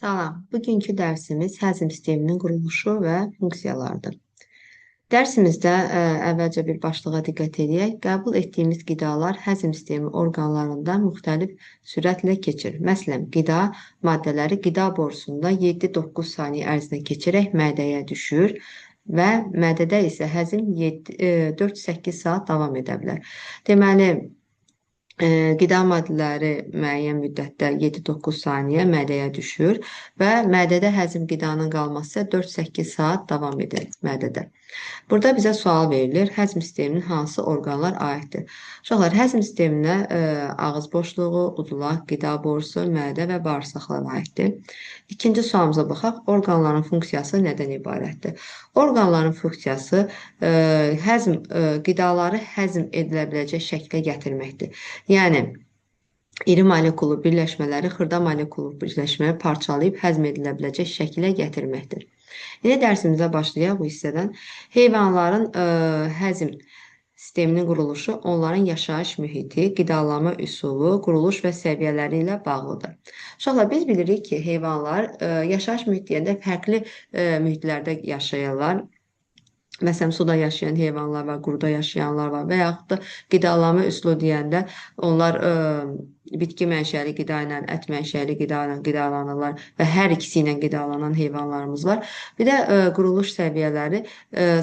Salam. Bugünkü dərsimiz həzm sisteminin quruluşu və funksiyalarıdır. Dərsimizdə əvvəlcə bir başlığa diqqət eləyək. Qəbul etdiyimiz qidalar həzm sistemi orqanlarından müxtəlif sürətlə keçir. Məsələn, qida maddələri qida borusunda 7-9 saniyə ərzində keçərək mədəyə düşür və mədədə isə həzm 4-8 saat davam edə bilər. Deməli, qida maddələri müəyyən müddətdə 7-9 saniyə mədəyə düşür və mədədə həzm qidanın qalması 4-8 saat davam edir mədədə. Burada bizə sual verilir, həzm sisteminin hansı orqanlar aiddir? Uşaqlar, həzm sisteminə ağız boşluğu, udulaq, qida borusu, mədə və bağırsaqlar aiddir. İkinci sualımıza baxaq, orqanların funksiyası nədən ibarətdir? Orqanların funksiyası qidaları həzm edilə biləcək şəklə gətirməkdir. Yəni, iri molekulu birləşmələri xırda molekulu birləşmələri parçalayıb həzm edilə biləcək şəklə gətirməkdir. İndi dərsimizə başlayaq bu hissədən. Heyvanların həzm sisteminin quruluşu onların yaşayış mühiti, qidalanma üsulu, quruluş və səviyyələri ilə bağlıdır. Uşaqlar, biz bilirik ki, heyvanlar yaşayış mühiti deyəndə fərqli mühitlərdə yaşayırlar. Məsələn, suda yaşayan heyvanlar var, quruda yaşayanlar var və yaxud da qidalanma üsulu deyəndə onlar bitki mənşəli qida ilə, ət mənşəli qida ilə qidalanırlar və hər ikisi ilə qidalanan heyvanlarımız var. Bir də quruluş səviyyələri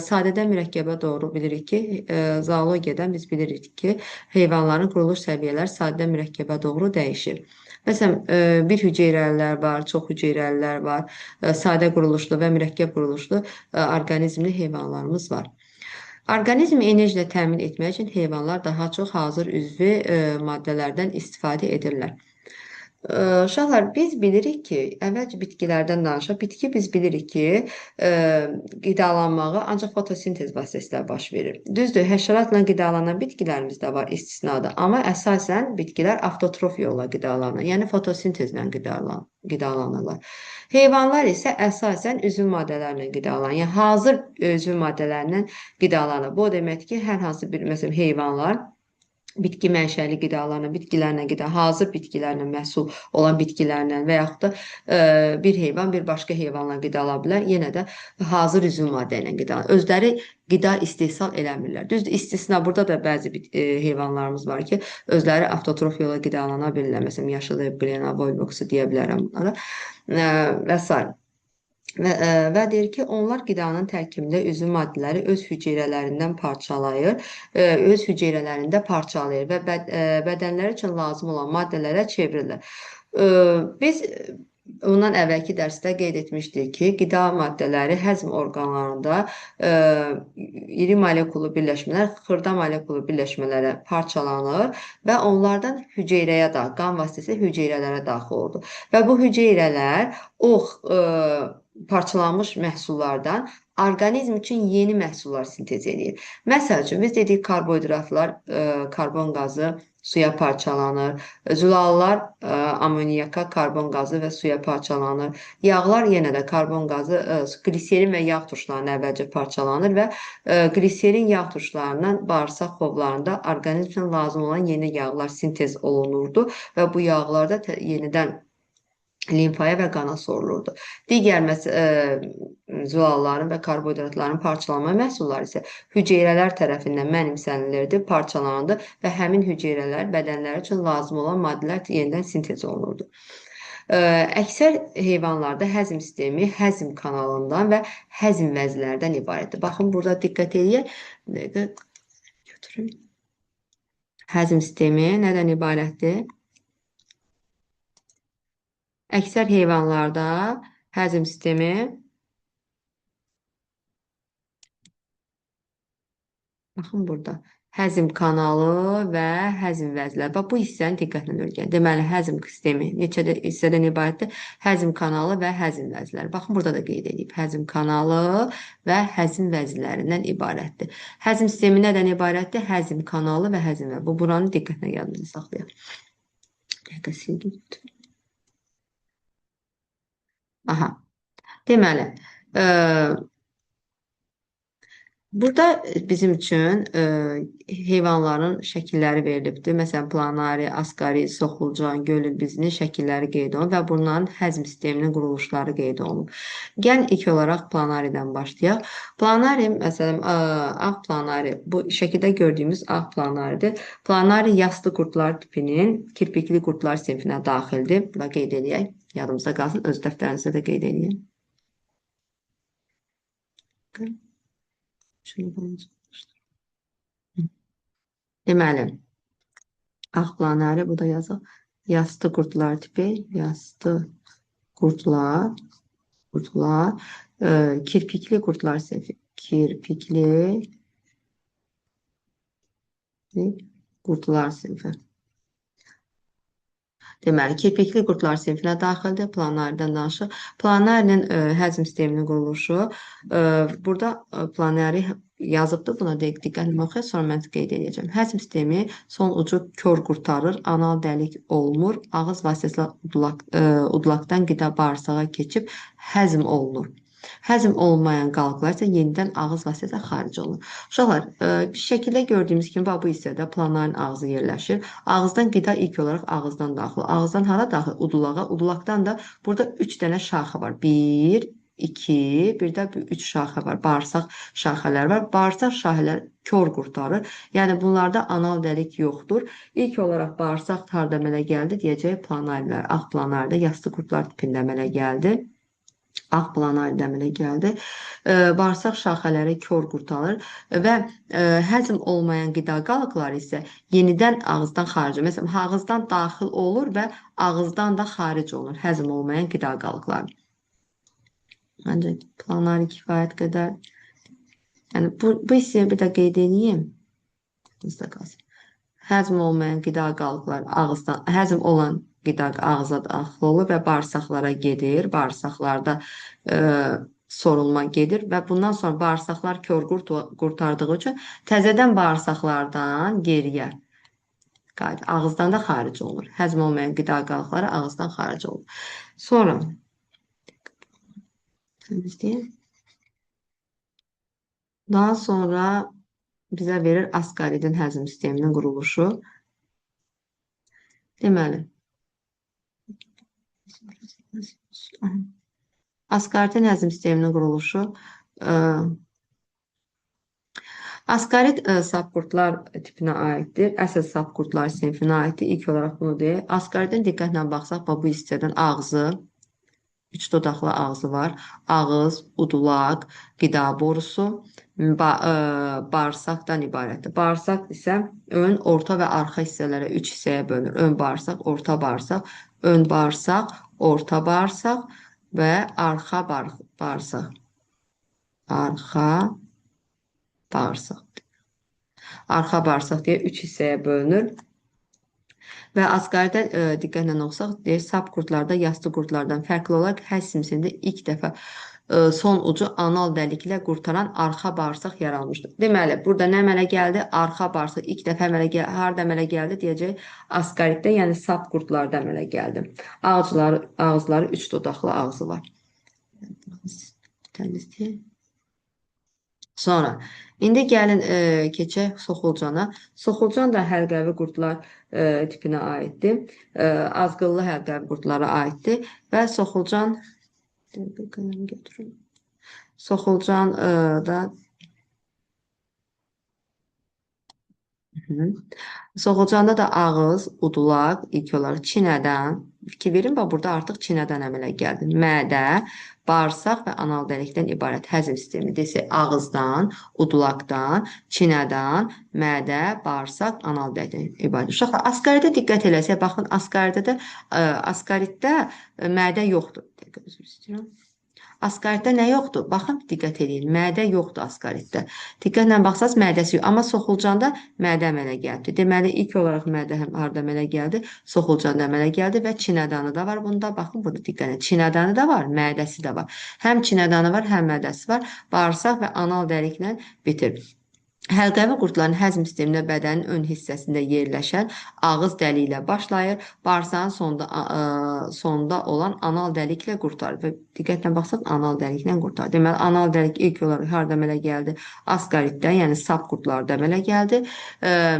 sadədən mürəkkəbə doğru bilirik ki, zoologiyadan biz bilirik ki, heyvanların quruluş səviyyələri sadədən mürəkkəbə doğru dəyişir. Məsələn, bir hüceyrəlilər var, çox hüceyrəlilər var, sadə quruluşlu və mürəkkəb quruluşlu orqanizmli heyvanlarımız var. Orqanizmi enerji ilə təmin etmək üçün heyvanlar daha çox hazır üzvü maddələrdən istifadə edirlər. Uşaqlar, biz bilirik ki, əvvəlcə bitkilərdən danışaq. Bitki biz bilirik ki, qidalanmağı ancaq fotosintez vasitəsilə baş verir. Düzdür, həşəratla qidalanan bitkilərimiz də var istisnada, amma əsasən bitkilər avtotrof yolla qidalanır, yəni fotosintezlə qidalanırlar. Heyvanlar isə əsasən üzv maddələrlə qidalanır, yəni hazır üzv maddələrlə qidalanır. Bu o deməkdir ki, hər hansı bir, məsələn, heyvanlar bitki mənşəli qidalarla, bitkilərlə qida, hazır bitkilərlə məhsul olan bitkilərlə və yaxud da bir heyvan bir başqa heyvanla qidalana bilər. Yenə də hazır üzv maddə ilə qidalanır. Özləri qida istehsal eləmirlər. Düzdür, istisna burada da bəzi heyvanlarımız var ki, özləri avtotrof yola qidalana bilirlər. Məsələn, yaşıl evglena, volvoxu deyə bilərəm bunlara və s. Və deyir ki, onlar qidanın tərkibində üzv maddələri öz hüceyrələrindən parçalayır, öz hüceyrələrində parçalayır və bədənləri üçün lazım olan maddələrə çevrilir. Biz bundan əvvəlki dərsdə qeyd etmişdik ki, qida maddələri həzm orqanlarında iri molekulu birləşmələr xırda molekulu birləşmələrə parçalanır və onlardan hüceyrəyə da, qan vasitəsilə hüceyrələrə daxil olur. Və bu hüceyrələr o parçalanmış məhsullardan orqanizm üçün yeni məhsullar sintez edir. Məsəl üçün, biz dedik karbohidratlar, karbon qazı suya parçalanır, zülallar amonyaka, karbon qazı və suya parçalanır, yağlar yenə də karbon qazı, qliserin və yağ turşlarına əvvəlcə parçalanır və qliserin yağ turşlarından bağırsaq xovlarında orqanizm üçün lazım olan yeni yağlar sintez olunurdu və bu yağlar da yenidən limfaya və qana sorulurdu. Digər zülalların və karbohidratların parçalanma məhsulları isə hüceyrələr tərəfindən mənimsənilirdi, parçalanırdı və həmin hüceyrələr bədənləri üçün lazım olan maddələr yenidən sintez olunurdu. Əksər heyvanlarda həzm sistemi həzm kanalından və həzm vəzilərdən ibarətdir. Baxın, burada diqqət eləyək. Bir dəqiqə götürüm. Həzm sistemi nədən ibarətdir? Əksər heyvanlarda həzm sistemi baxın burada həzm kanalı və həzm vəziləri. Bax, bu hissəni diqqətlə öyrənin. Deməli, həzm sistemi neçə hissədən ibarətdir? Həzm kanalı və həzm vəziləri. Baxın, burada da qeyd edib. Həzm kanalı və həzm vəzilərindən ibarətdir. Həzm sistemi nədən ibarətdir? Həzm kanalı və həzm vəziləri. Bu, buranı diqqətlə yadınızda saxlayaq. Dəqiqə sildim. Aha. Deməli, Burada bizim üçün heyvanların şəkilləri verilibdir. Məsələn, planari, askari, soxulcan, göl ilbizinin şəkilləri qeyd olunub və bunların həzm sisteminin quruluşları qeyd olunub. Gəlin ilk olaraq planaridən başlayaq. Planari, məsələn, ağ planari, bu şəkildə gördüyümüz ağ planaridir. Planari yastı qurdlar tipinin kirpikli qurdlar sinfinə daxildir. Burada qeyd eləyək, yadımızda qalsın, öz dəftərinizdə də qeyd eləyək. Deməli, ağ planari, bu da yazıq. Yastı qurdlar tipi, yastı qurdlar, kirpikli qurdlar sinfi, kirpikli qurdlar sinfi. Deməli, kirpikli qurdlar sinfinə daxildir. Planaridən danışıq. Planarinin həzm sisteminin quruluşu. Burada planari yazıbdır. Buna diqqətlə oxuyaq, sonra mən qeyd edəcəm. Həzm sistemi son ucu kör qurtarır, anal dəlik olmur, ağız vasitəsilə udlaqdan qida bağırsağa keçib həzm olunur. Həzm olunmayan qalıqlar isə yenidən ağız vasitəsilə xaric olunur. Uşaqlar, şəkildə gördüyümüz kimi bax, bu hissədə planarın ağzı yerləşir. Ağızdan qida ilk olaraq ağızdan daxil. Ağızdan hara daxil? Udulağa. Udulaqdan da burada 3 dənə şaxə var. 1, 2, bir də 3 şaxə var. Bağırsaq şaxələri var. Bağırsaq şaxələri kör qurtarır. Yəni bunlarda anal dəlik yoxdur. İlk olaraq bağırsaq harda əmələ gəldi? Deyəcək planarilər. Ağ planaridə yastı qurdlar tipində əmələ gəldi. Ağ planaridə əmələ gəldi. Bağırsaq şaxələri kör qurtarır və həzm olmayan qida qalıqları isə yenidən ağızdan xaric olur. Məsələn, ağızdan daxil olur və ağızdan da xaric olunur həzm olmayan qida qalıqları. Ancaq planari kifayət qədər. Yəni, bu hissəyə bir də qeyd edeyim. Yadınızda qalsın. Həzm olmayan qida qalıqları ağızdan, həzm olan qida ağıza daxil olur və bağırsaqlara gedir. Bağırsaqlarda sorulma gedir və bundan sonra bağırsaqlar kör qurtardığı üçün təzədən bağırsaqlardan geriyə qayıdır. Ağızdan da xaric olunur. Həzm olmayan qida qalıqları ağızdan xaric olunur. Sonra təmizləyim. Daha sonra bizə verir askaridin həzm sisteminin quruluşu. Deməli, askaridin həzm sisteminin quruluşu. Askarid sap qurdlar tipinə aiddir. Əsl sap qurdlar sinfinə aiddir. İlk olaraq bunu deyək. Askaridin diqqətlə baxsaq, bu hissədən ağzı, 3 dodaqlı ağzı var. Ağız, udulaq, qida borusu, bağırsaqdan ibarətdir. Bağırsaq isə ön, orta və arxa hissələrə 3 hissəyə bölünür. Ön bağırsaq, orta bağırsaq, ön bağırsaq, orta bağırsaq və arxa bağırsaq. Arxa bağırsaq. Arxa bağırsaq deyə 3 hissəyə bölünür. Və askaridə diqqətlə oxusaq, deyir, sap qurdlarda yastı qurdlardan fərqli olaraq həzm sistemində ilk dəfə son ucu anal dəliklə qurtaran arxa bağırsaq yaranmışdır. Deməli, burada nə əmələ gəldi? Arxa bağırsaq ilk dəfə harada əmələ gəldi? Deyəcək, askariddə, yəni sap qurdlarda əmələ gəldi. Ağızları 3 dodaqlı ağzı var. Təmizləyək. Sonra, indi gəlin keçək soxulcana. Soxulcan da həlqəvi qurdlar tipinə aiddir. Azqıllı həlqəvi qurdlara aiddir. Və soxulcan, soxulcan da soxulcanda da ağız, udulaq, ilk olaraq çinədən, fikir verin, bax, burada artıq çinədən əmələ gəldi. Mədə, bağırsaq və anal dəlikdən ibarət həzm sistemi desək, ağızdan, udulaqdan, çinədən, mədə, bağırsaq, anal dəlikdən ibarət. Uşaqlar, askaridə diqqət eləsək, baxın, askaridə askariddə mədə yoxdur. Bir dəqiqə, üzr istəyirəm. Askariddə nə yoxdur? Baxın, diqqət edin. Mədə yoxdur askariddə. Diqqətlə baxsaz, mədəsi yox. Amma soxulcanda mədə əmələ gəldi. Deməli, ilk olaraq mədə həm harada əmələ gəldi? Soxulcanda əmələ gəldi və çinədanı da var bunda. Baxın, burada diqqət edin. Çinədanı da var, mədəsi də var. Həm çinədanı var, həm mədəsi var. Bağırsaq və anal dəliklə bitir. Həlqəvi qurdların həzm sisteminə bədənin ön hissəsində yerləşən ağız dəliyi ilə başlayır. Bağırsağın sonda olan anal dəliklə qurtarır. Və diqqətlə baxsaq anal dəliklə qurtarır. Deməli, anal dəlik ilk olaraq harda əmələ gəldi? Askaritdə, yəni sap qurdlarda əmələ gəldi.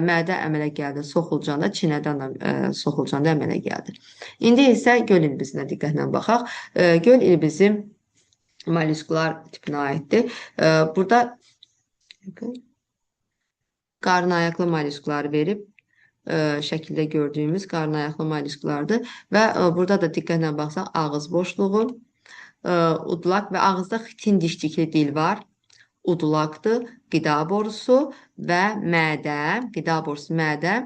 Mədə əmələ gəldi soxulcanda, çinədən də soxulcanda əmələ gəldi. İndi isə göl ilbizinə diqqətlə baxaq. Göl ilbizi molüsklar tipinə aiddir. Burada qarın ayaqlı molüskları verib, şəkildə gördüyümüz qarın ayaqlı molüsklardır və burada da diqqətlə baxsaq ağız boşluğu, udlaq və ağızda xitin dişcikli dil var. Udlaqdır, qida borusu və mədə, qida borusu, mədə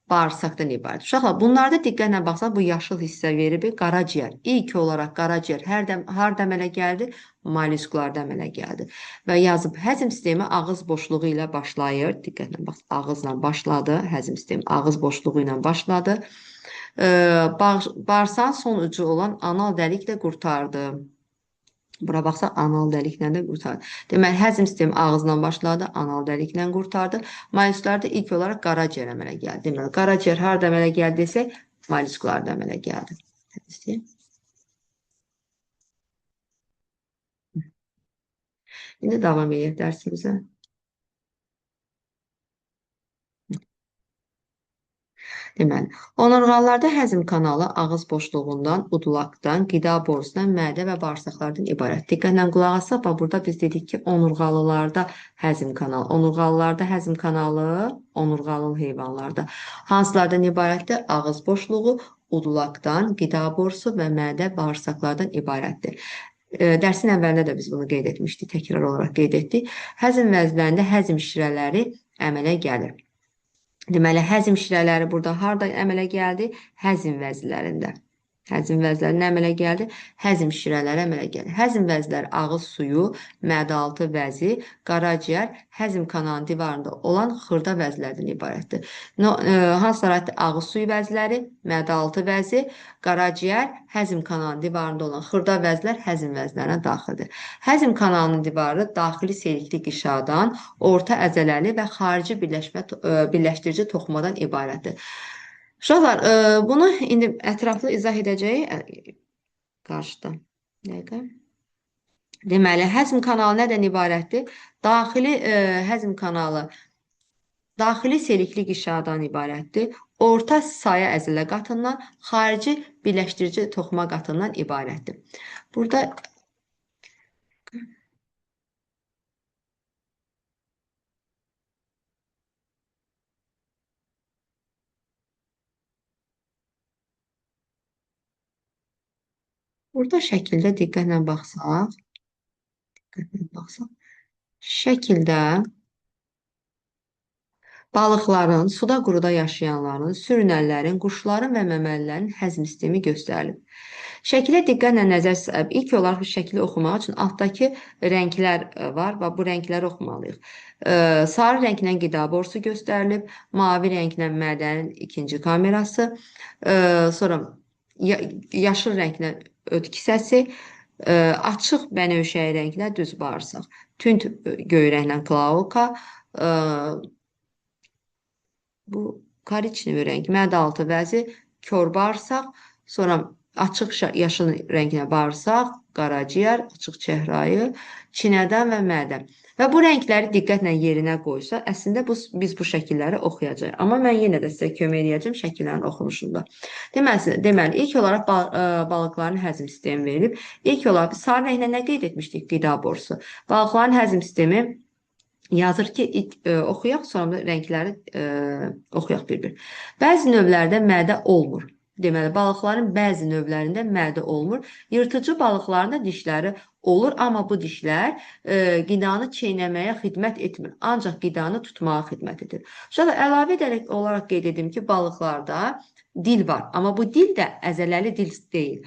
bağırsaqdan ibarət. Uşaqlar, bunlarda diqqətlə baxsaq bu yaşıl hissə verib qaraciyər. İlk olaraq qaraciyər harda əmələ gəldi? Molüsklarda əmələ gəldi. Və yazıb həzm sistemi ağız boşluğu ilə başlayır. Diqqətlə bax, ağızla başladı. Həzm sistemi ağız boşluğu ilə başladı. Bağırsağın son ucu olan anal dəliklə qurtardı. Bura baxsaq, anal dəliklə də qurtardı. Deməli, həzm sistemi ağızdan başladı, anal dəliklə qurtardı. Molüsklarda ilk olaraq qaraciyər əmələ gəldi. Deməli, qaraciyər harada əmələ gəldi desək, molüsklarda əmələ gəldi. İndi davam edək dərsimizə. Deməli, onurğalılarda həzm kanalı ağız boşluğundan, udlaqdan, qida borusundan, mədə və bağırsaqlardan ibarət. Diqqətlə qulaq asaq, bax, burada biz dedik ki, onurğalılarda həzm kanalı. Onurğalılarda həzm kanalı onurğalı heyvanlarda. Hansılardan ibarətdir? Ağız boşluğu, udlaqdan, qida borusu və mədə bağırsaqlardan ibarətdir. Dərsin əvvəlində də biz bunu qeyd etmişdik, təkrar olaraq qeyd etdik. Həzm vəzlərində həzm şirələri əmələ gəlir. Deməli, həzm şirələri burada harda əmələ gəldi? Həzm vəzlərində. Həzm vəzləri nə əmələ gəldi? Həzm şirələri əmələ gəldi. Həzm vəzləri ağız suyu, mədə-altı vəzi, qaraciyər, həzm kanalının divarında olan xırda vəzlərdən ibarətdir. Hansılar aiddir? Ağız suyu vəzləri, mədə-altı vəzi, qaraciyər, həzm kanalının divarında olan xırda vəzlər həzm vəzlərinə daxildir. Həzm kanalının divarı daxili selikli qişadan, orta əzələli və xarici birləşdirici toxumadan ibarətdir. Uşaqlar, bunu indi ətraflı izah edəcəyik qarşıda. Dəqiqə. Deməli, həzm kanalı nədən ibarətdir? Daxili həzm kanalı daxili selikli qişadan ibarətdir. Orta saya əzələ qatından, xarici birləşdirici toxuma qatından ibarətdir. Burada şəkildə diqqətlə baxsaq, şəkildə balıqların, suda quruda yaşayanların, sürünənlərin, quşların və məməlilərin həzm sistemi göstərilib. Şəkilə diqqətlə nəzər salıb, ilk olaraq bu şəkili oxumaq üçün altdakı rənglər var və bu rəngləri oxumalıyıq. Sarı rənglə qida borusu göstərilib, mavi rənglə mədənin ikinci kamerası, sonra yaşıl rənglə öd kisəsi, açıq bənövşəyi rənglə düz bağırsaq, tünd göy rənglə klauka, bu koriçnevi rəng, mədə-altı vəzi, kor bağırsaq, sonra açıq yaşıl rənglə bağırsaq, qaraciyər, açıq çəhrayı, çinədən və mədə. Və bu rəngləri diqqətlə yerinə qoysa, əslində biz bu şəkilləri oxuyacağıq. Amma mən yenə də sizə kömək eləyəcəm şəkillərin oxunuşunda. Deməli, ilk olaraq balıqların həzm sistemi verilib. İlk olaraq sarı rənglə nə qeyd etmişdik? Qida borusu. Balıqların həzm sistemi yazır ki, oxuyaq, sonra rəngləri oxuyaq bir-bir. Bəzi növlərdə mədə olmur. Deməli, balıqların bəzi növlərində mədə olmur. Yırtıcı balıqların da dişləri olur, amma bu dişlər qidanı çeynəməyə xidmət etmir. Ancaq qidanı tutmağa xidmət edir. Sonra əlavə edərək olaraq qeyd edim ki, balıqlarda dil var, amma bu dil də əzələli dil deyil.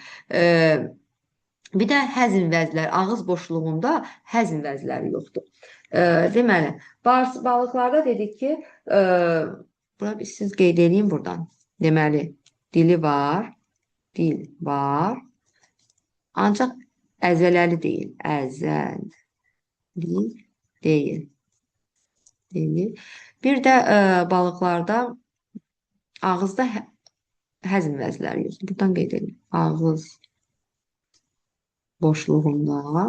Bir də həzm vəzləri, ağız boşluğunda həzm vəzləri yoxdur. Deməli, balıqlarda dedik ki, bura bir siz qeyd edeyim buradan. Deməli, dili var, dil var, ancaq əzələli deyil, əzəli deyil. Deyilir. Bir də balıqlarda ağızda həzm vəziləri yoxdur. Buradan qeyd edeyim. Ağız boşluğunda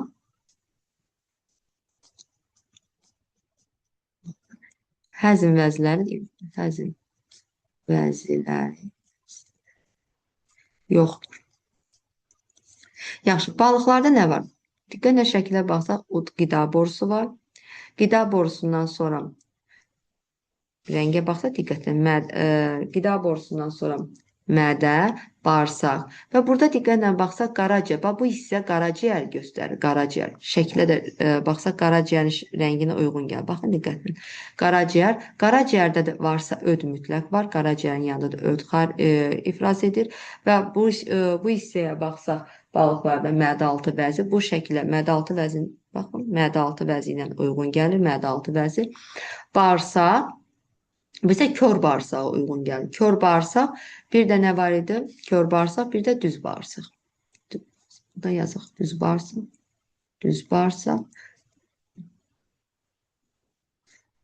həzm vəziləri, həzm vəziləri yoxdur. Yaxşı, balıqlarda nə var? Diqqətlə şəkilə baxsaq, qida borusu var. Qida borusundan sonra rəngə baxsaq, diqqətlə, qida borusundan sonra mədə, bağırsaq və burada diqqətlə baxsaq qaraciyər. Bax, bu hissə qaraciyər göstərir, qaraciyər. Şəklə də baxsaq qaraciyərin rənginə uyğun gəlir. Baxın diqqətlə. Qaraciyər, qaraciyərdə də varsa öd mütləq var. Qaraciyərin yanında da öd ifraz edir və bu hissəyə baxsaq balıqlarda mədə altı vəzi bu şəklə mədə altı vəzin, baxın, mədə altı vəzi ilə uyğun gəlir, mədə altı vəzi. Bağırsaq bizə kör bağırsağa uyğun gəlir. Kör bağırsaq, bir də nə var idi? Kör bağırsaq, bir də düz bağırsaq. Burada yazıq, düz bağırsaq, düz bağırsaq.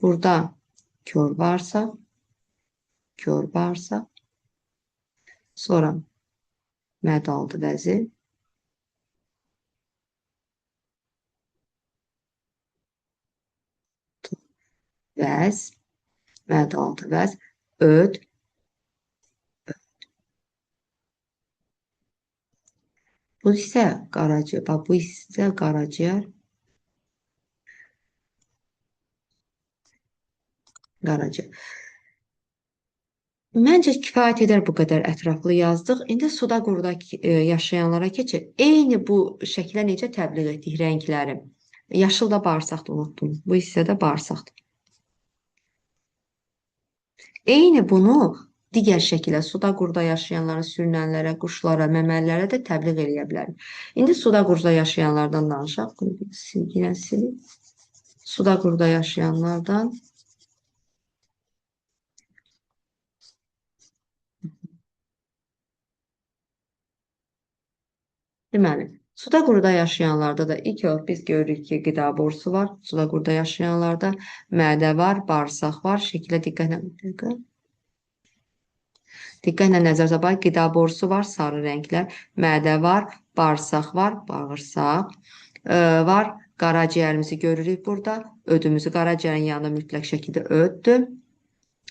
Burada kör bağırsaq, kör bağırsaq. Sonra mədə altı vəzi. Vəz. Mədə altı vəz, öd, Bu hissə qaraciyər, bax, bu hissə qaraciyər, qaraciyər. Məncə kifayət edər bu qədər ətraflı yazdıq. İndi suda quruda yaşayanlara keçək. Eyni bu şəklə necə təbliğ etdik rəngləri? Yaşıl da bağırsaqdır, unutdum. Bu hissə də bağırsaqdır. Eyni bunu digər şəkilə, suda quruda yaşayanlara, sürünənlərə, quşlara, məməlilərə də təbliğ eləyə bilərik. İndi suda quruda yaşayanlardan danışaq. Bunu bir silginə silin. Suda quruda yaşayanlardan. Deməli, suda quruda yaşayanlarda da ilk olaraq biz görürük ki, qida borusu var. Suda quruda yaşayanlarda mədə var, bağırsaq var. Şəkilə diqqətlə, diqqətlə nəzər salaq, qida borusu var, sarı rənglər, mədə var, bağırsaq var, bağırsaq var. Qaraciyərimizi görürük burada. Ödümüzü qaraciyərin yanında mütləq şəkildə öddür.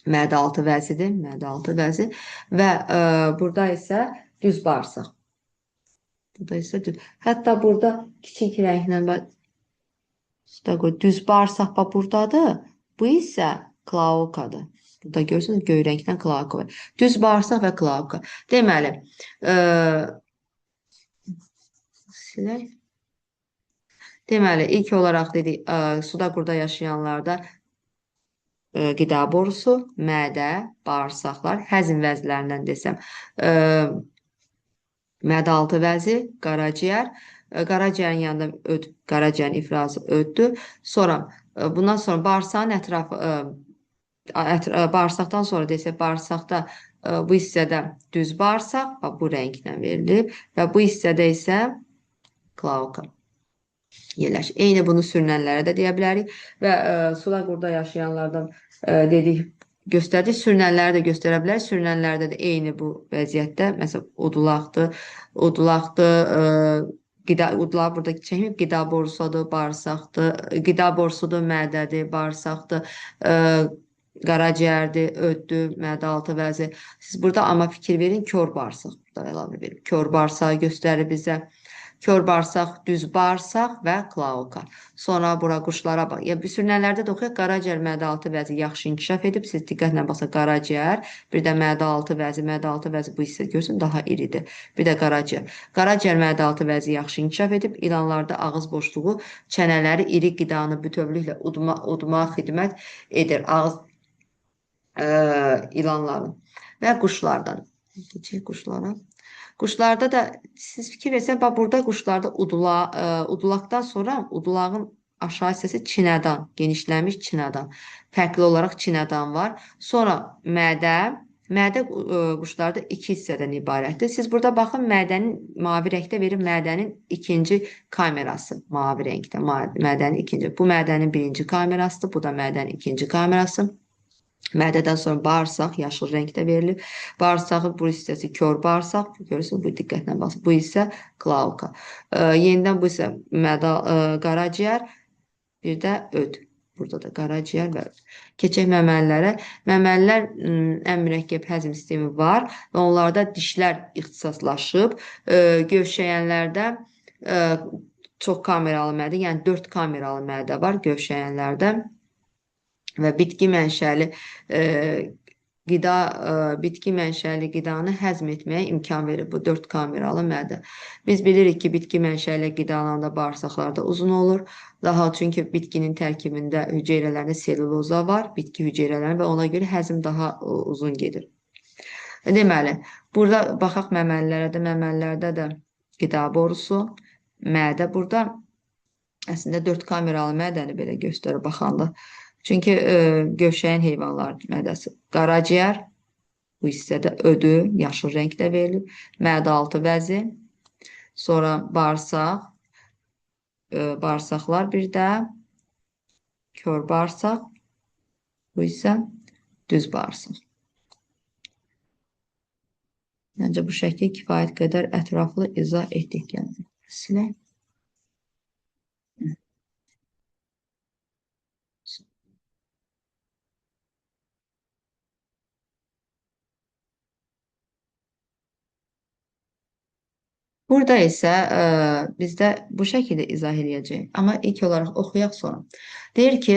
Mədə altı vəzidir, mədə altı vəzi və burada isə düz bağırsaq. Burada isə düz. Hətta burada kiçik rənglə düz bağırsaq bax buradadır. Bu isə klaukadır. Burada görürsünüz göy rənglə klauka var. Düz bağırsaq və klauka. Deməli, silək. Deməli, ilk olaraq dedik, suda quruda yaşayanlarda qida borusu, mədə, bağırsaqlar, həzm vəzilərindən desəm, mədə altı vəzi, qaraciyər, qaraciyərin yanında öd, qaraciyərin ifrazı öddür. Sonra, bundan sonra bağırsağın ətrafı, bağırsaqdan sonra desək, bağırsaqda bu hissədə düz bağırsaq, bax, bu rənglə verilib və bu hissədə isə klauka yerləşir. Eyni bunu sürünənlərə də deyə bilərik və suda quruda yaşayanlardan dedik, göstərdik. Sürünənləri də göstərə bilər. Sürünənlərdə də eyni bu vəziyyətdə, məsələn, odulaqdır, qida, odulağı burada çəkməyib, qida borusudur, bağırsaqdır, qida borusudur, mədədir, bağırsaqdır, qaraciyərdir, öddür, mədə altı vəzi. Siz burada amma fikir verin, kör bağırsaq burada əlavə verin. Kör bağırsağı göstərir bizə. Kör bağırsaq, düz bağırsaq və klauka. Sonra bura quşlara bax. Ya, sürünənlərdə də oxuyaq, qaraciyər mədə altı vəzi yaxşı inkişaf edib. Siz diqqətlə baxsaq, qaraciyər, bir də mədə altı vəzi, mədə altı vəzi bu hissə görsün daha iridir. Bir də qaraciyər. Qaraciyər mədə altı vəzi yaxşı inkişaf edib. İlanlarda ağız boşluğu, çənələri iri qidanı bütövlüklə udmağa xidmət edir. Ağız ilanların və quşlardan. Keçək quşlara. Quşlarda da siz fikir versəniz, bax burada quşlarda udulaqdan sonra udulağın aşağı hissəsi çinədan, genişlənmiş çinədan. Fərqli olaraq çinədan var. Sonra mədə, Mədə quşlarda 2 hissədən ibarətdir. Siz burada baxın, mədənin mavi rəngdə verir, mədənin ikinci kamerası mavi rəngdə, mədənin ikinci. Bu mədənin birinci kamerasıdır, bu da mədənin ikinci kamerası. Mədədən sonra bağırsaq yaşıl rəngdə verilir. Bağırsağın bu hissəsi kör bağırsaq, görürsünüz, bu diqqətlə baxın. Bu hissə klauka. Yenidən bu hissə mədə, qaraciyər, bir də öd. Burada da qaraciyər və öd. Keçək məməlilərə. Məməlilər ən mürəkkəb həzm sistemi var və onlarda dişlər ixtisaslaşıb. Gövşəyənlərdə çox kameralı mədə, yəni 4 kameralı mədə var gövşəyənlərdə və bitki mənşəli qida, bitki mənşəli qidanı həzm etməyə imkan verir bu 4 kameralı mədə. Biz bilirik ki, bitki mənşəli qidalananda bağırsaqlarda uzun olur. Daha çünki bitkinin tərkibində hüceyrələrində selüloza var, bitki hüceyrələrində və ona görə həzm daha uzun gedir. Deməli, burada baxaq məməlilərə də, məməlilərdə də qida borusu, mədə burada əslində 4 kameralı mədəni belə göstərir baxanda. Çünki gövşəyən heyvanların mədəsi. Qaraciyər, bu hissədə ödü, yaşıl rəngdə verilib. Mədə altı vəzi, sonra bağırsaq, bağırsaqlar bir də, kör bağırsaq, bu isə düz bağırsaq. Məncə bu şəkil kifayət qədər ətraflı izah etdik. Yəni, silək. Burada isə bizdə bu şəkildə izah eləyəcəyik. Amma ilk olaraq oxuyaq sonra. Deyir ki,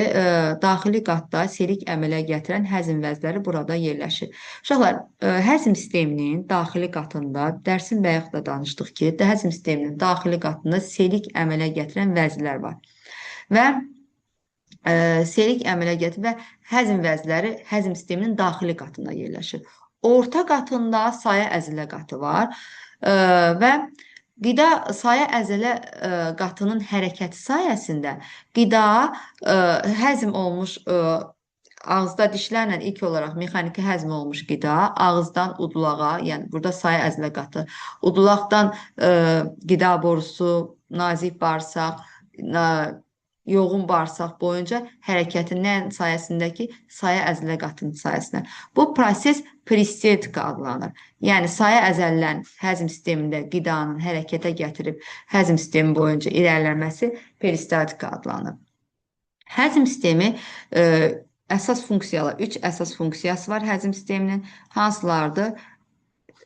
daxili qatda selik əmələ gətirən həzm vəzləri burada yerləşir. Uşaqlar, həzm sisteminin daxili qatında, dərsin bayaq da danışdıq ki, həzm sisteminin daxili qatında selik əmələ gətirən vəzlər var. Və selik əmələ gətirir və həzm vəzləri həzm sisteminin daxili qatında yerləşir. Orta qatında saya əzilə qatı var. Və qida saya əzələ qatının hərəkəti sayəsində qida həzm olmuş ağızda dişlərlə ilk olaraq mexaniki həzm olmuş qida ağızdan udulağa, yəni burada saya əzilə qatı, udulaqdan qida borusu, nazik bağırsaq, yoğun bağırsaq boyunca hərəkətindən sayəsindəki saya əzilə qatının sayəsində. Bu proses peristaltika adlanır. Yəni saya əzələn həzm sistemində qidanın hərəkətə gətirib həzm sistemi boyunca irəliləməsi peristaltika adlanır. Həzm sistemi əsas funksiyalar, 3 əsas funksiyası var həzm sisteminin. Hansılardır?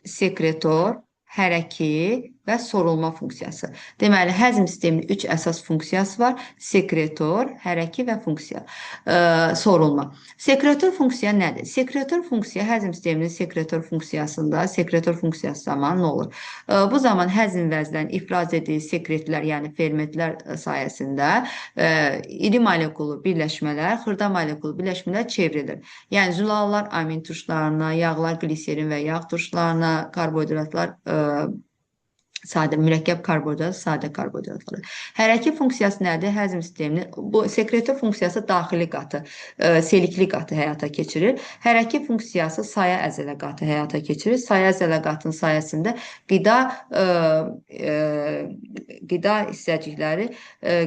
Sekretor, hərəki və sorulma funksiyası. Deməli, həzm sisteminin 3 əsas funksiyası var. Sekretor, hərəki və funksiya. Sorulma. Sekretor funksiya nədir? Sekretor funksiya həzm sisteminin sekretor funksiyasında, sekretor funksiyası zamanı nə olur? Bu zaman həzm vəzlərinin ifraz etdiyi sekretlər, yəni fermentlər sayəsində iri molekullu birləşmələr, xırda molekullu birləşmələr çevrilir. Yəni, zülallar amin turşlarına, yağlar gliserin və yağ turşlarına, karbohidratlar sadə mürəkkəb karbohidrat, sadə karbohidratları. Hərəki funksiyası nədir? Həzm sisteminin bu sekretor funksiyası daxili qatı, selikli qatı həyata keçirir. Hərəki funksiyası saya əzələ qatı həyata keçirir. Saya əzələ qatının sayəsində qida qida hissəcikləri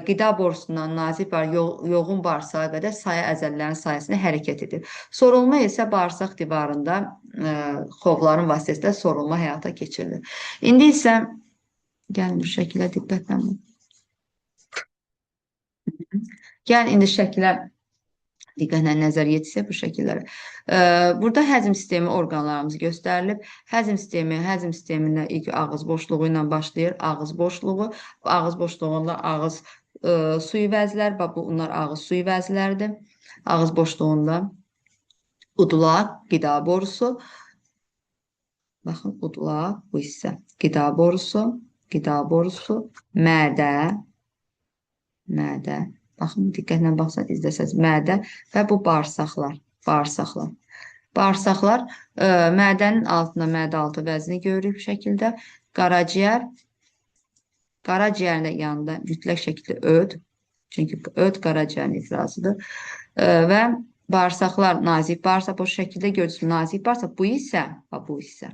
qida borusundan nazik var, yoğun bağırsağa qədər saya əzələlərin sayəsində hərəkət edir. Sorulma isə bağırsaq divarında xovların vasitəsilə sorulma həyata keçirilir. İndi isə gəlin bu şəkilə diqqətlə. Gəlin indi şəkilə diqqətlə nəzər yetirsək bu şəkillərə. Burada həzm sistemi orqanlarımız göstərilib. Həzm sistemi, həzm sistemində ilk ağız boşluğu ilə başlayır. Ağız boşluğu, ağız boşluğunda ağız suyu vəzlər, bax bunlar ağız suyu vəzlərdir. Ağız boşluğunda udulaq, qida borusu. Baxın, udulaq bu hissə. Qida borusu, qida borusu, mədə, mədə. Baxın, diqqətlə baxsaq, izləsəz, mədə və bu bağırsaqlar, bağırsaqlar. Bağırsaqlar mədənin altında mədə altı vəzini görürük bu şəkildə. Qaraciyər, qaraciyərin də yanında mütləq şəkildə öd, çünki öd qaraciyərin ifrazıdır. Və Bağırsaqlar nazik bağırsaq, bu şəkildə görürsünüz nazik bağırsaq. Bu isə, bu hissə.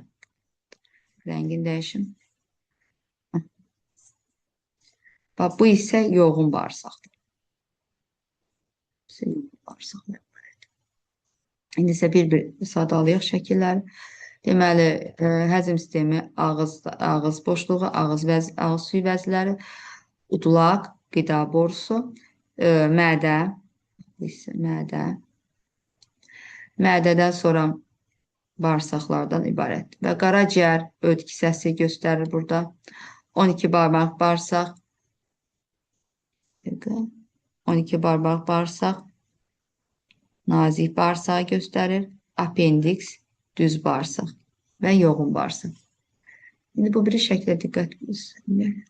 Rəngini dəyişim. Bax, bu isə yoğun bağırsaqdır. Yoğun bağırsaqdır. İndi isə bir-bir sadalayaq şəkilləri. Deməli, həzm sistemi, ağız boşluğu, ağız suyu vəzləri, udlaq, qida borusu, mədə, mədə, mədədən sonra bağırsaqlardan ibarətdir. Və qaraciyər öd kisəsi göstərir burada. 12 barmaq bağırsaq, 12 barmaq bağırsaq, nazik bağırsağı göstərir, apendiks, düz bağırsaq və yoğun bağırsaq. İndi bu biri şəklə diqqət edin.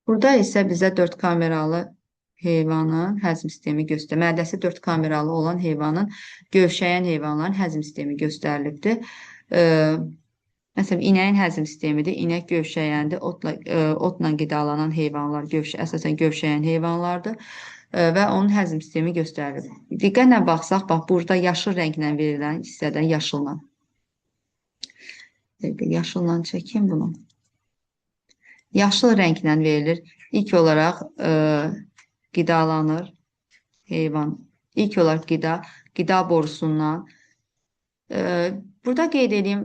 Burada isə bizə 4 kameralı heyvanın həzm sistemi göstərir. Mədəsi 4 kameralı olan heyvanın, gövşəyən heyvanların həzm sistemi göstərilibdir. Məsələn, inəyin həzm sistemidir. İnək gövşəyəndir. Otla qidalanan heyvanlar əsasən gövşəyən heyvanlardır və onun həzm sistemi göstərilir. Diqqətlə baxsaq, bax, burada yaşıl rənglə verilən hissədən yaşılla. Yaşılla çəkim bunu. Yaşıl rənglə verilir. İlk olaraq qidalanır heyvan. İlk olaraq qida borusundan. Burada qeyd edeyim,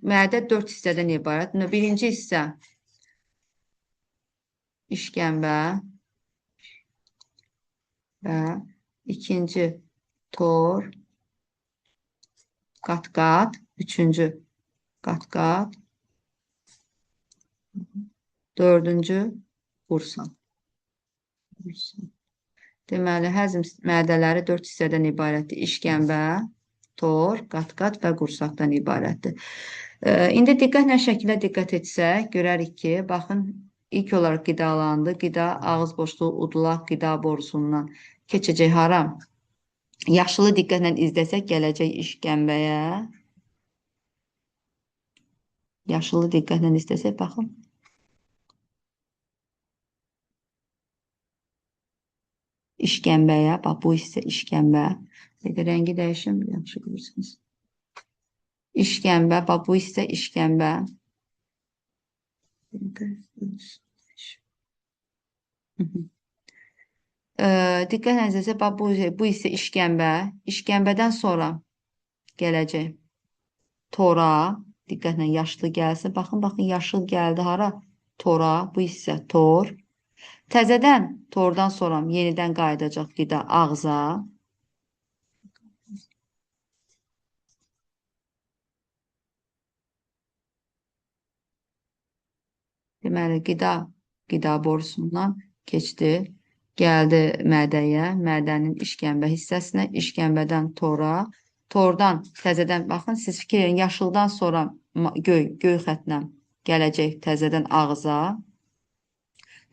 mədə 4 hissədən ibarət. Birinci hissə işgəmbə və ikinci tor, qat-qat, üçüncü qat-qat, dördüncü qursaq. Deməli, həzm mədələri 4 hissədən ibarətdir. İşgəmbə, tor, qat-qat və qursaqdan ibarətdir. İndi diqqətlə şəkilə diqqət etsək, görərik ki, baxın, ilk olaraq qidalandı. Qida ağız boşluğu, udlaq, qida borusundan keçəcək hara? Yaşılı diqqətlə izləsək, gələcək işgəmbəyə. Yaşılı diqqətlə izləsək, baxın. İşgəmbəyə, bax bu hissə işgəmbə. Rəngi dəyişim, yaxşı görürsünüz. İşgəmbə, bax bu hissə işgəmbə. Diqqətlə izləsək, bax bu hissə işgəmbə. İşgəmbədən sonra gələcək tora. Diqqətlə yaşlı gəlsin. Baxın, baxın, yaşıl gəldi hara? Tora, bu hissə tor. Təzədən tordan sonra yenidən qayıdacaq qida ağza. Deməli, qida borusundan keçdi, gəldi mədəyə, mədənin işgəmbə hissəsinə, işgəmbədən tora, tordan təzədən, baxın, siz fikir verin, yaşıldan sonra göy xətlə gələcək təzədən ağza.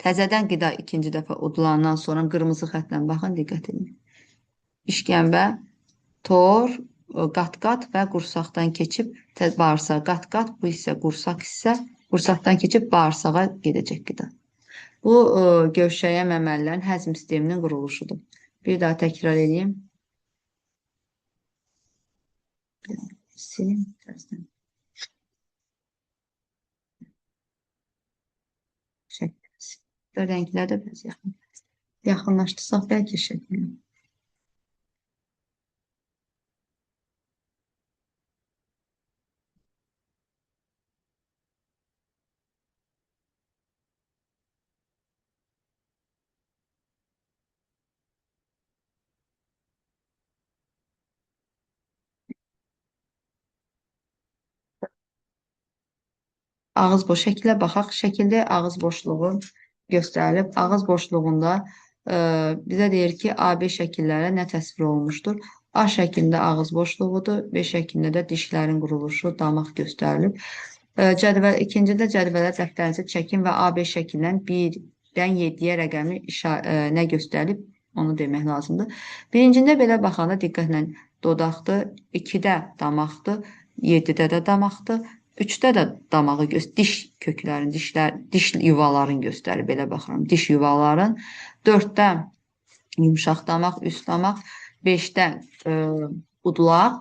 Təzədən qida ikinci dəfə udulandan sonra qırmızı xətlə, baxın, diqqət edin. İşgəmbə, tor, qat-qat və qursaqdan keçib bağırsağa qat-qat, bu hissə qursaq hissə, qursaqdan keçib bağırsağa gedəcək qida. Bu, gövşəyən məməlilərin həzm sisteminin quruluşudur. Bir daha təkrar edeyim. Silim. Rənglər də biraz yaxınlaşdırsaq bəlkə şəkillə. Ağız boş şəkilə baxaq. Şəkildə ağız boşluğu göstərilib. Ağız boşluğunda bizə deyir ki, AB şəkillərə nə təsvir olunmuşdur? A şəklində ağız boşluğudur, B şəklində də dişlərin quruluşu, damaq göstərilib. İkincidə cədvələ dəftərinizə çəkin və AB şəklindən 1-dən 7-yə rəqəmi nə göstərilib, onu demək lazımdır. Birincində belə baxanda diqqətlə dodaqdır, 2-də damaqdır, 7-də də damaqdır, Üçdə də damağı diş köklərin, dişlər, diş yuvaların göstərir. Belə baxıram. Diş yuvaların. Dörddə yumşaq damaq, üst damaq. Beşdə budlaq.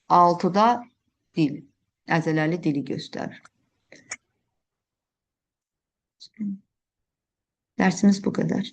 Altıda dil, əzələli dili göstərir. Dərsimiz bu qədər.